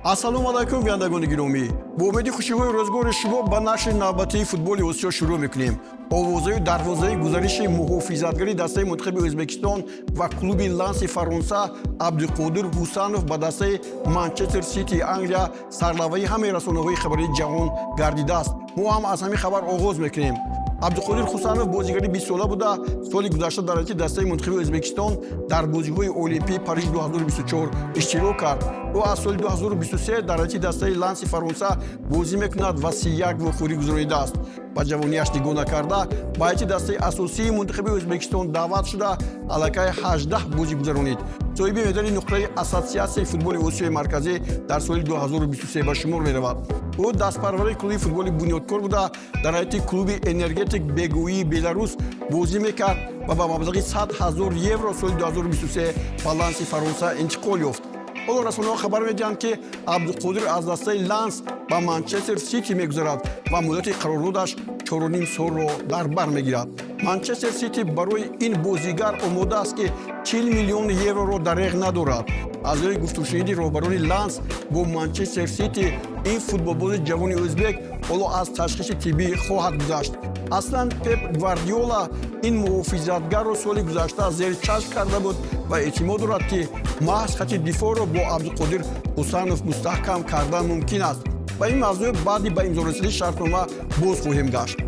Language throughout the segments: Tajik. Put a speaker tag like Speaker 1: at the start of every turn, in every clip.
Speaker 1: Ассалому алайкум, бинандагони гиромӣ. Бо умеди хушиҳои рӯзгори шумо ба нашри навбатии «Футболи Осиё» шурӯъ мекунем. Овозаю дарвозаи гузариши муҳофизатгари дастаи мунтахаби Ӯзбекистон ва клуби Ланси Фаронса Абдуқодир Ҳусанов ба дастаи Манчестер Ситии Англия сарлавҳаи ҳамаи расонаҳои хабарии ҷаҳон гардидааст. Мо ҳам аз ҳамин хабар оғоз мекунем. Абдуқодир Хусанов бозигари 20сола буда, соли гузашта дар ҳайати дастаи мунтахаби Ӯзбекистон дар бозиҳои Олимпии Париж 2024 иштирок кард. Ӯ аз соли 2023 дар ҳайати дастаи Ланси Фаронса бозӣ мекунад ва 31 вохӯрӣ гузаронидааст. Ба ҷавонияш нигоҳ накарда, ба ҳайати дастаи асосии мунтахаби Ӯзбекистон даъват шуда, аллакай 18 бозӣ гузаронид. Соҳиби медали нуқраи Ассотсиатсияи футболи Осиёи Марказӣ дар соли 2023 ба шумор меравад. Ӯ дастпарвари клуби футболи Бунёдкор буда, дар ҳайати клуби Энергетик бегоии Беларус бозӣ мекард ва ба маблағи 100 ҳазор евро соли 2023 ба Ланси Фаронса интиқол ёфт. Ҳоло расонаҳо хабар медиҳанд, ки Абдуқодир аз дастаи Ланс ба Манчестер Сити мегузарад ва муддати қарордодаш 4,5 солро дар бар мегирад. Манчестер Сити барои ин бозигар омода аст, ки 40 миллион евроро дареғ надорад. Аз рӯи гуфтушуниди роҳбарони Ланс бо Манчестер Сити, ин футболбози ҷавони ӯзбек ҳоло аз ташхиси тиббӣ хоҳад гузашт. Аслан, Пеп Гвардиола ин муҳофизатгарро соли гузашта зери чашм карда буд ва эътимод дорад, ки маҳз хати дифоъро бо Абдуқодир Ҳусанов мустаҳкам кардан мумкин аст. Ба ин мавзӯъ баъди ба имзо шартнома боз хоҳем гашт.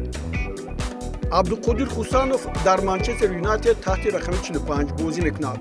Speaker 1: Абдуқодир Хусанов дар Манчестер Юнайтед таҳти рақами 45 бозӣ мекунад.